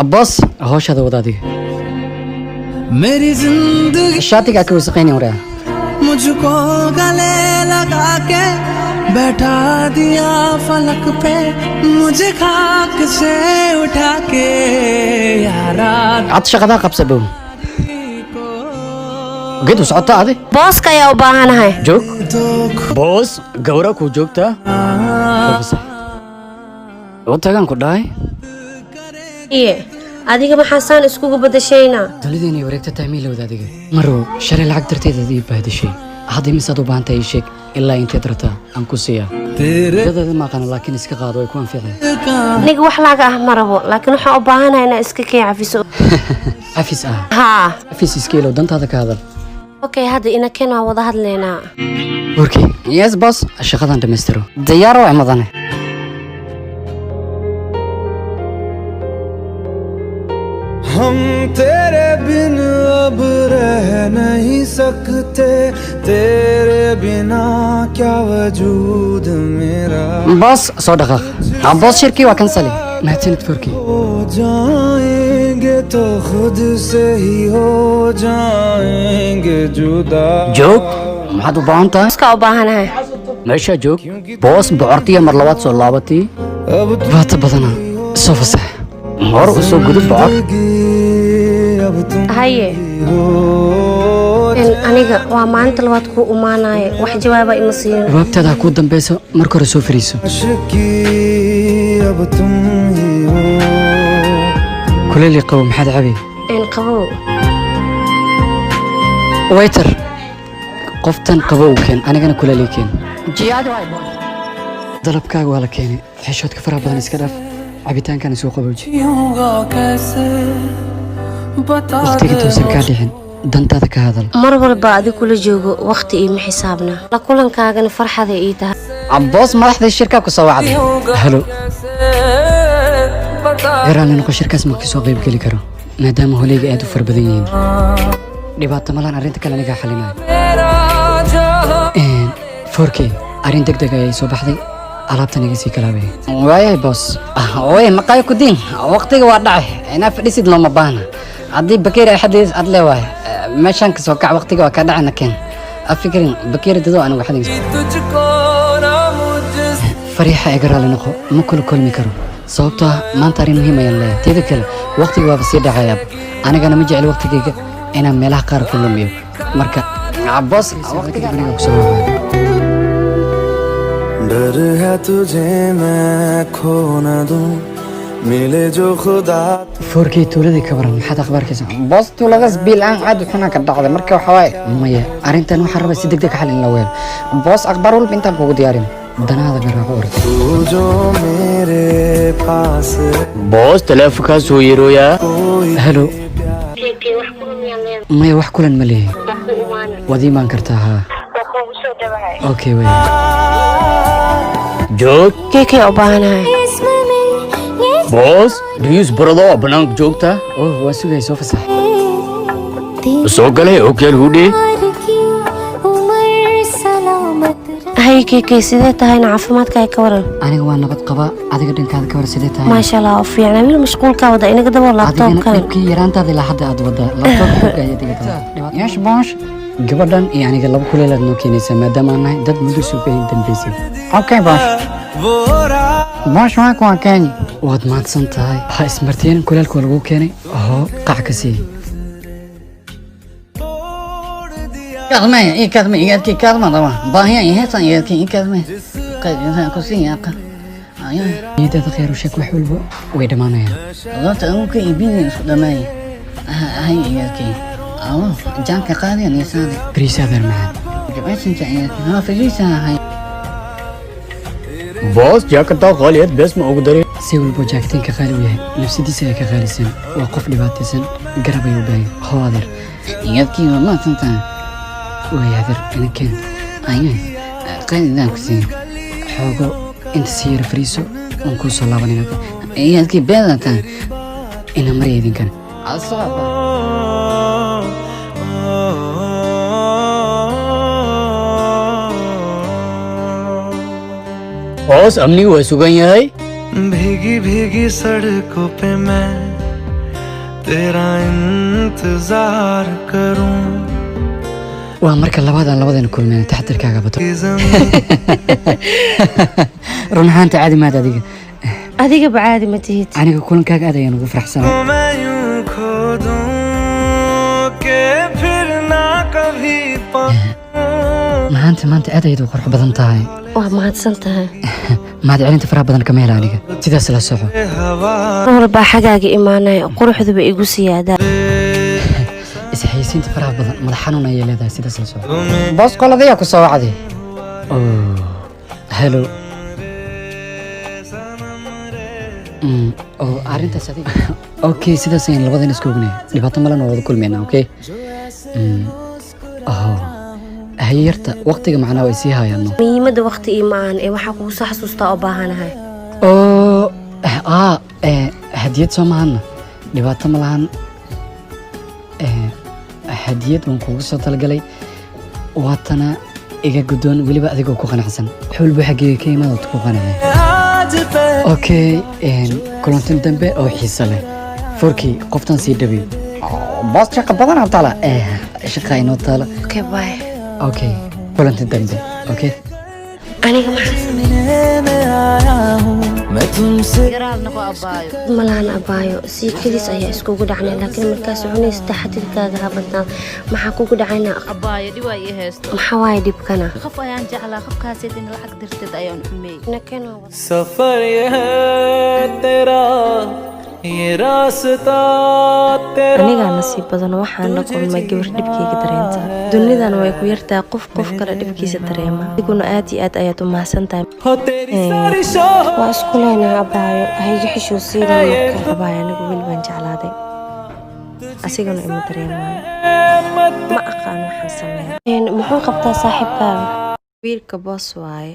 Boss, hawshaada wada adiga. मेरी जिंदगी Shaatiga ka wasaqaynin waraa. मुझको गले लगा के बैठा दिया फलक पे, मुझे खाक से उठा के यारा Cad shaqadaa qabsa bow. Geed u socota adi. Booska ayaa u baahanahay. Joog. Boss, gawra ku joogtaa. U tagaan ku dhahay. Iye, adiga maxaa saan iskugu badashaynaa? Dunida inay wareegta tahay miilowda adiga. Marow, shalay lacag darteed aad ii bahdishay. Hadda imisaad u baahan tahay ii sheeg, ilaa inteed rabtaa aan ku siiyaa. तेरे Dadaada ma aqaano, laakiin iska qaado, way ku anficeen. Aniga wax laaga ah ma rabo, laakiin waxaan u baahanahay inaa iska kay cafiso. Cafis ah? Haa. Cafis iska ilow, dantaada ka hadal. Okay, hadda ina ken, waa wada hadlaynaa. Okay. Yes boss, shaqadan dhammaystiro. Diyaar waa mudane. हम तेरे बिन अब रह नहीं सकते, तेरे बिना क्या वजूद मेरा। Boss, soo dhaqaaq. Boss, shirkii waa cancel. Mahadsanid forkii. हो जाएंगे तो खुद से ही हो जाएंगे जुदा। Joog, maxaad u baahan tahay? Booska u baahanahay. Meeshaa joog. Boss, bocortiya mar labaad soo laabatay. अब Dhibaato badana. Soo fasax. Hore u soo gudub bocor. जिंदगी अब तुम Haye. हो। Aniga waa maalinta labaad kuu imaanaya, wax jawaaba ima siin. Jawaabtaada ha kuu dambeyso, marka hore soo fariiso. आशिकी अब तुम ही हो। Kuleel iyo qabow maxaad cabi? Qabow. Waiter, qoftan qabow keen, anigana kuleel ii keen. Dalabkaaga waa la keenay. Xishoodka faraha badan iska dhaaf, cabitaankana soo qabooji. जीऊंगा कैसे बता। Waqtiga intuusan kaa dhicin, dantaada ka hadal. Mar walba adig kula joogo waqti iima xisaabna, la kulankaagana farxaday ii tahay. Boss, madaxda shirkaa ku soo wacday. Hello. Garaalli noqo, shirkaas ma kasoo qayb geli karo maadaama holeyga aad u fara badan yihiin. Dhibaato malaan, arrinta kale anigaa xalinayo. 4K, arrin deg deg ayay soo baxday, alaabtan iga sii kalaabay. Waayahay boss. Way maqaayo ku diin, waqtiga waa dhacay, inaa fadhisid looma baahna. Haddii bakeeri ay xadis ad leewahay, meeshaan kasoo kac, waqtiga waa kaa dhacayna. Keen afikirin bakeeri dado anigu xadis. Fariixa, iga raali noqo, ma kula kulmi karo sababtoo ah maanta arrin muhiim ayaan leeyahay. Teeda kale, waqtiga waaba sii dhacayaaba, anigana ma jecel waqtigayga inaan meelaha qaar ku lumiyo. Marka boss, waqtiga aniga kusoo wacayo. डर है तुझे मैं खो न दूं, मिले जो खुदा। 4K, tuuladii ka waran? Maxaad akhbaarkaysa? Boss, tuuladaas biil aan aad u xunaa ka dhacday. Marka waxaa waaye, maya, arrintan waxaan rabaa si degdeg xal in loo helo. Boss, akhbaar walba intaan kugu diyaarin, danaada garaaco orda. तू जो मेरे पास Boss, taleefonkaas soo yeerooyaa. कोई। Hello. Maya, wax kulan ma leeyahay. Waad iimaan kartaa, haa. Okay wey. Joog. Keekay u baahanahay. Boss, dhiyus barado banaanka joogta. Oh, waa sugay, soo fasax. Soo galay okeel hudhe. Haye Keekay, sidee tahayna? Caafimaadkaaga ka waran? Aniga waa nabad qabaa, adiga dhankaada ka war, sidee tahay? Maasha Allah, oo fiican. Wiil mashquulkaa wada, inaga dabo Adigana laptopkan. Dhibkii yaraantaada ilaa hadda aad wadaa laptop xooga ayaad iga tahay. Yash bosh, gabadhan iyo aniga laba kuleelaad noo keenaysaa maadaama aan nahay dad muddo suugayn dambeysay. Okay boss. वो रात Boss, waa kuwa keeni. Waad mahadsan tahay. Ha ismarteen, kuleelka waa lagu keenay, hoo qac ka sii. Kaalmaya, ii kaalmay, igaadkii kaalma raba. Baahiya ii heestan, igaadkii ii kaalmay. Qayb ku siiya qa. Ayo. Niyadaada khayr u sheeg, wax walba way dhammaanayaan. Alaabta agu ka iibinaya isku dhammaaya. Hay igaadkii. Alo, jaanka qaadiya niisaade. Bariis adeer macaan. Jeceysanka igaadkii. Haa, fadhiisa hay. Boss, jaakataa qaaliyeed, bees ma ugu daray? Si walbo jaakitaanka qaali u yahay, nafsadiisa ayaa ka qaalisan. Waa qof dhibaataysan, garab ayuu u baahan. Hoo adeer. Igaadkii waa mahadsantahay. Waay adeer, inankeen. Ayo, qaadidaan ku siiya. Xoogo inta si yara fariiso, waan kuu soo laabanayna. Igaadkii beedaa tahay. Ina marya idinkan. Asoo. Boss, amnigu waa sugan yahay. भीगी भीगी सड़कों पे मैं तेरा इंतजार करूं Waa marka labaad aan labadeena kulmayna, taxadirkaaga bato. Run ahaanta caadi maad adiga. Adigaba caadi ma tihid. Aniga kulankaaga aad ayaan ugu faraxsanay. मैं यूं खो दूं के फिर ना कभी पाऊं। Maanta maanta aad ayaad u qurux badan tahay. Waa mahadsan tahay. Mahad celinta faraha badan kama hela aniga, sidaas la soco. हवा Mar walbaa xaggaaga imaanaya, quruxduba igu siyaadaa. Isxaysiinta faraha badan madax xanuun ayay leedahay, sidaas la soco. Boos, qoladayaa ku soo wacday. Oh, hello. Oh, arrintaas adiga, okay, sidaas ayaan labadan isku ognay. Dhibaato malena, waa wada kulmayna. Okay. Oh, hayarta waqtiga macnaa way sii hayaano. Muhiimadda waqti ii ma ahan ee waxaa kugu soo xasuustaa oo baahanahay. Oo ah, hadiyad soo mahana, dhibaato ma lahan. Hadiyad waan kugu soo talagalay, waatana, iga guddoon, weliba adigoo ku qanacsan. Wax walba xaggeyga ka imaad ku qanacay. आज पे Okay, kulantin dambe oo xiiso leh. Furkii qoftan sii dhabi. Boos, shaqa badan taala, shaqa inoo taala. Okay, bye. Okay, kulantin dambe, okay. Aniga maxaa sameeyay? में आया हूँ मैं तुमसे। Garaal noqo, abaayo. Malahan abaayo, sii kelis ayaa iskugu dhacnay, laakiin markaas cunaysa taxadirkaaga ha badnaa. Maxaa kugu dhacayna? Abaayo, dhib ii haysto. Maxaa waaye dhibkana? Qof ayaan jeclaa, qofkaaseed in lacag darteed ayaan xumeeyey. Nakeen. सफर ये है तेरा, ये रास्ता तेरा। Anigaa nasiib badan, waxaan la kulmay gabar dhibkayga dareenta. Dunidan way ku yartahay qof qof kale dhibkiisa dareema. Adiguna aad iyo aad ayaad u mahadsan tahay. हो तेरी सारी शोर Waa isku leenahay abaayo, hayga xishoosiina marka. Abaay, anigu wiil baan jeclaaday, asiguna ima dareemaayo. Ma aqaan waxaan sameeyo. Muxuu qabtaa saaxiibkaaga? Wiilka boos waaye.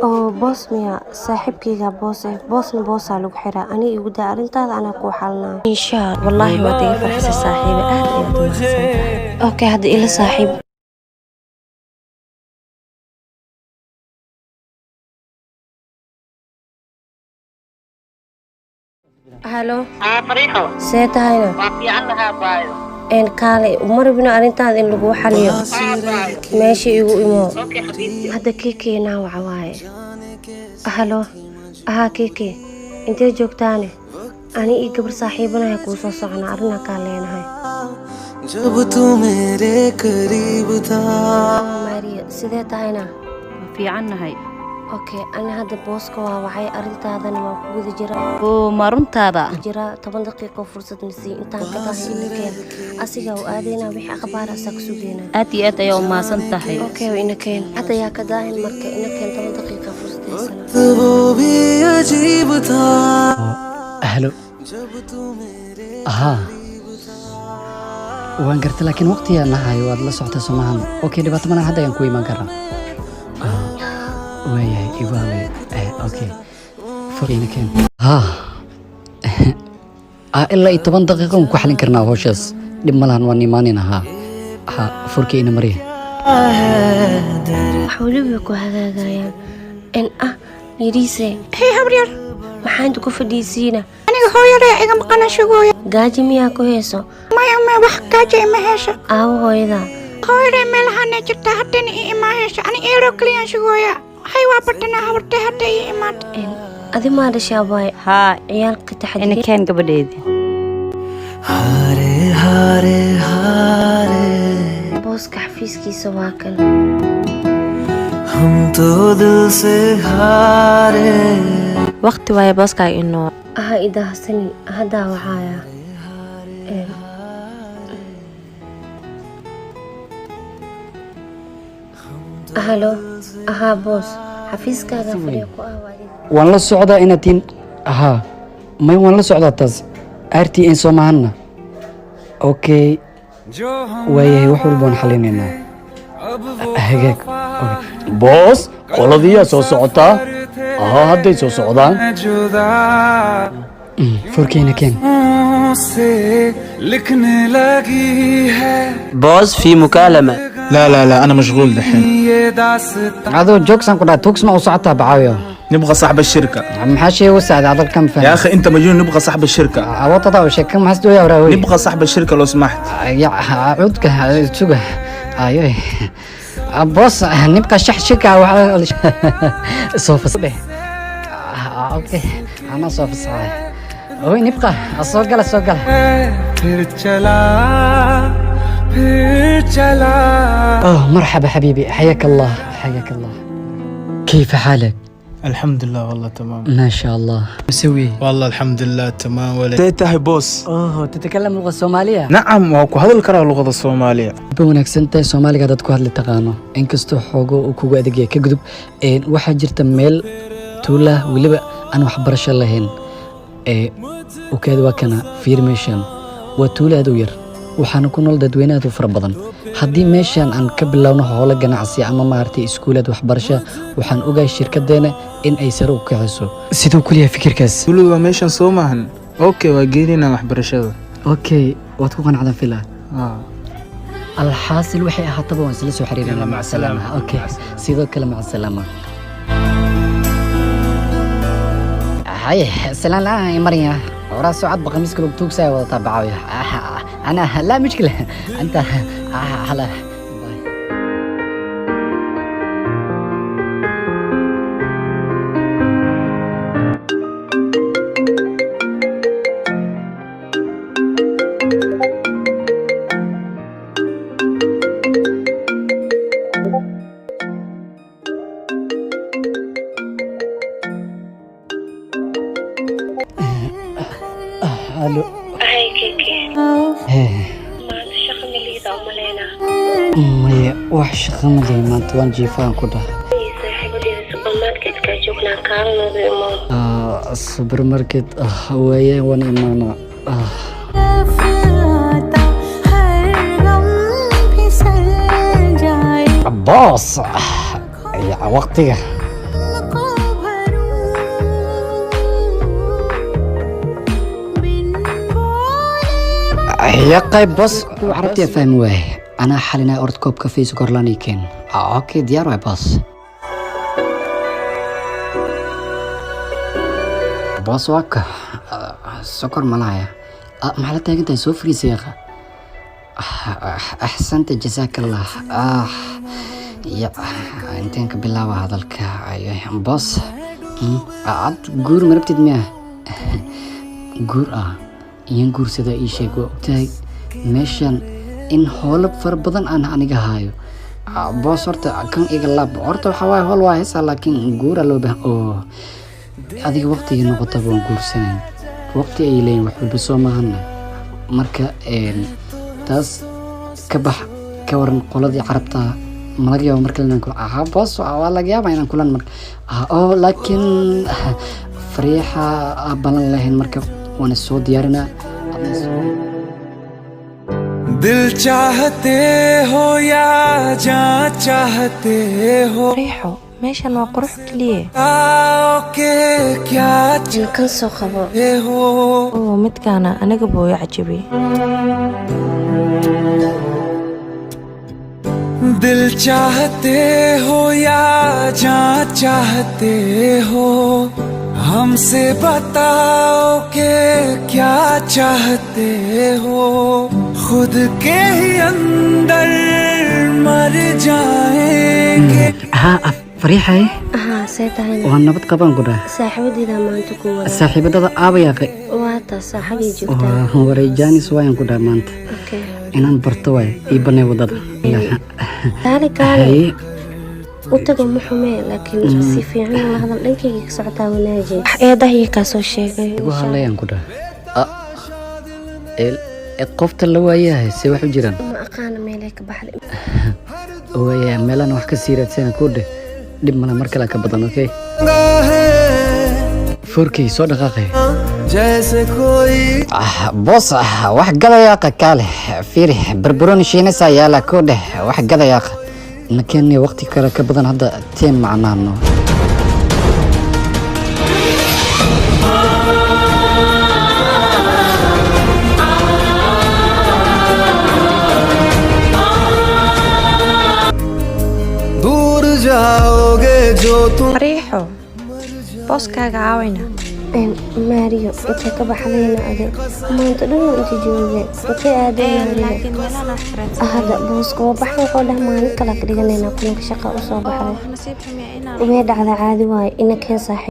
Oo boos miya? Saaxiibkayga boos eh, boosna boosaa lagu xiraa. Aniga igu daa arrintaada, anaa kuu xalinaa, insha. Wallaahi waad iga farxisay, saaxiibe, aad ayaad u mahadsan tahay. Okay, hadda ila saaxiib. Halo, see tahayna? Een kaale, ma rabino arrintaada in lagu xaliyo, meesha igu imo hadda. Kekeenaa waxa waaye. Halo, ahaa Keke, intee joogtaane? Ani iyo gabar saaxiibanahay kuu soo soconaa, arrinaa kaa leenahay. जब तू मेरे करीब था। Maria, sidee tahayna? Waa fiicannahay. Okay, ani hadda booska waa wacay, arrintaadana waa ku guda jira. Oo, ma runtaada? Jira 10 daqiiqo fursad na sii, intaan ka tahay inakeen asiga u aadaynaa, wixii akhbaar asaa ka sugeynaa. Aad iyo aad ayaa u mahadsan tahay. Okay, inakeen hadda, yaa ka daahin marka, inakeen, 10 daqiiqa fursad haysana. वो भी अजीब था। Halo. Haa, waan gartay, laakiin waqtigaa nahayo, waad la socotaa soomahan. Okay, dhibaato malan, hadda ayaan ku imaan karnaa. Waayahay, igu hawey. Okay, furina keen. Haa, ilaa iyo 10 daqiiqo waan ku xalin karnaa hawshaas, dhib ma lahan, waan imaanayna. Haa haa, furkii ina mariya. Wax weliba ku hagaagayaan n ah yariise. Hey habaryar, maxaa inta ku fadhiisiina? Aniga hooyaday iga maqana shugooya. Gaaji miyaa ku heeso? Maya, maya, wax gaajo ima heesho. Aawo hooyada? Hooyaday meelahanay jirtaa, haddana ii imaa heesho. Ani eeroo keliyaan shugooya. Hay, waa badanaa habartay, hadda ii imaata. Adi maa dhashaa waay? Haa. Ciyaalka taxadir. Inakeen gabadheedii. हारे हारे हारे। Booska xafiiskiisa waa kan. हम तो दिल से हारे। Waqti waaye booskaaga inoo. Aha, idahsanin, haddaa waxaaya. Halo, ahaa boos, xafiiskaaga fadhiya ku ah waa adiga. Waan la socdaa inaad tiin. Haa, may, waan la socdaa taas, RTN soo mahanna. Okay, waayahay, wax walba waan xalinaynaa. Hagaag, okay. Boos, qoladiyaa soo socotaa. Haa, hadday soo socdaan. जुदा Furkiina keen. से लिखने लगी है। بوز في مكالمة. لا لا لا، انا مشغول دحين. ये दास्तां Adoo joogsaan ku dhahay, tuugsma u socotaa bacaawiyo. نبغى صاحب الشركة. Maxaa sheegu sacda hadalkan faham. يا أخي أنت مجنون، نبغى صاحب الشركة. Watada oo sheeka maxaa sidoo yaa. نبغى صاحب الشركة لو سمحت. Ya cudka suga ayo boss, nibqa shax shirka waxa soo fasbeh. Okay, ana soo fasaxay. Oy, nibqa soo gala, soo gala. फिर चला फिर चला। Oh, مرحبا حبيبي، حياك الله، حياك الله. كيف حالك؟ الحمد لله والله تمام. ما شاء الله، مسوي؟ والله الحمد لله تمام ولا تهي boss. اوه، تتكلم اللغة الصومالية؟ نعم، waa ku hadli karaa luqada Soomaaliya. Ba wanaagsan tahay Soomaaliga dad ku hadli taqaano, inkastoo xoogo uu kugu adeegaya. Ka gudub. Waxaa jirta meel tuula weliba aan waxbarasho lahayn ee ukaadi. Waa kana, fiir, meeshan waa tuulo aad u yar, waxaana ku nool dadweyne aad u fara badan. Haddii meeshan aan ka bilowno howlo ganacsi ama maaragtay iskuulaad waxbarasho, waxaan ogahay shirkadeena in ay sare u kiciso. Siduu kuliyahay fikirkaas? Tuuladu waa meeshan soo maahan? Okay, waa geenina waxbarashada. Okay, waad ku qanacdan filaa. Alxaasil, waxay ahaataba waan isla soo xiriirina. Maca salaama. Okay, sidoo kale maca salaama. Haye, salaan la-aan maraya waraa socod ba qamiiska lagu tuugsaya wadataa bacaawiya. أنا لا مشكلة، أنت هلا. Alo. Hay Keke. Hee. Maanta shaqo ma liida umaleynaa? Maya, wax shaqo ma lihi maanta, waan jiifaan ku dhahay. Saaxiibadeeda supermarketka joognaa, kaalinooda imo. Ah, supermarket ah waaye, waan imaanaa ah. Boss, ya waqtiga. Ya qayb boss, carabtiya fahmi waaye. Anaa xalinaa, orod koob kafee sokor laan ii keen. Okay, diyaar waay boss. Boss, waa ka sokor malahaya. Maxaa la taagan tahay? Soo fariisa yaqa. Axsanta, jazaak Allah. Ya inteen ka bilaaba hadalka? Ay boss, ad guur ma rabtid miya? Guur ah iyan guursada ii sheeg. Waa ogtahay meeshan in hoolo fara badan aan aniga haayo. Boss, horta kan iga laab. Horta waxaa waaye hool waa heesaa, laakiin guura loo baahan oo adiga waqtigii noqotaba waan guursanayn. Waqti ay leeyihin wax walba soo maahana. Marka taas ka bax. Ka waran qoladii carabta? Ma laga yaaba mar kale inaan kula aha boss? Waa laga yaabaa inaan kulan mar oo, laakiin fariixa balan lahayn. Marka waan is soo diyaarinaa, adna soo दिल चाहते हो या जा चाहते हो? Riixo, meeshan waa qurux keliya. आओ के क्या Kan soo qabo. हो। Oo, midkaana aniga buu i cajabiyey. दिल चाहते हो या जा चाहते हो, हमसे बताओ के क्या चाहते हो? खुद के ही अंदर मर जाएंगे। Ha, fariixay. Haa, see tahayna? Waa nabad qabaan ku dhahay. Saaxiibadeeda maanta ku wada. Saaxiibadada aabayaaqe? Waa taas, saaxagay joogtaa. Waray jaanis waayaan ku dhahay maanta. Okay. Inaan barto waay, ii banay wadada. Kaale, kaale. Haye. U tago ma xumee, laakiin si fiican ula hadal, dhankayga ka socotaa wanaaji. Wax eedahii kaa soo sheegay. Igu hadlayaan ku dhahay. Qofta la waayahay see wax u jiraan? Ma aqaana meelay ka baxday. Waaya, meelaan wax ka sii raadsana ku dheh. Dhib male, mar kale ka badan. Okay, foorkey soo dhaqaaqay. जैसे कोई Boss, wax gadayaa kaale. Fiiri, barbarooni shiinaysa yaala ku dheh. Wax gadayaa nakeenni waqti kale ka badan hadda teen macnaano. दूर जाओगे जो तुम Riixo. Booskaaga caawayna. Mario, intee ka baxdayna ade? Maanta dhan waa inta joogay, intee aaday Mario? Laakiin meelaan wax raadsan. Hadda booska waa baxay, wuxuu dhah maalin kale ka dhiganaynaa kulanka, shaqa usoo baxday. Nasiib xumiya inaan Way dhacda, caadi waaye, ina keen saaxiib.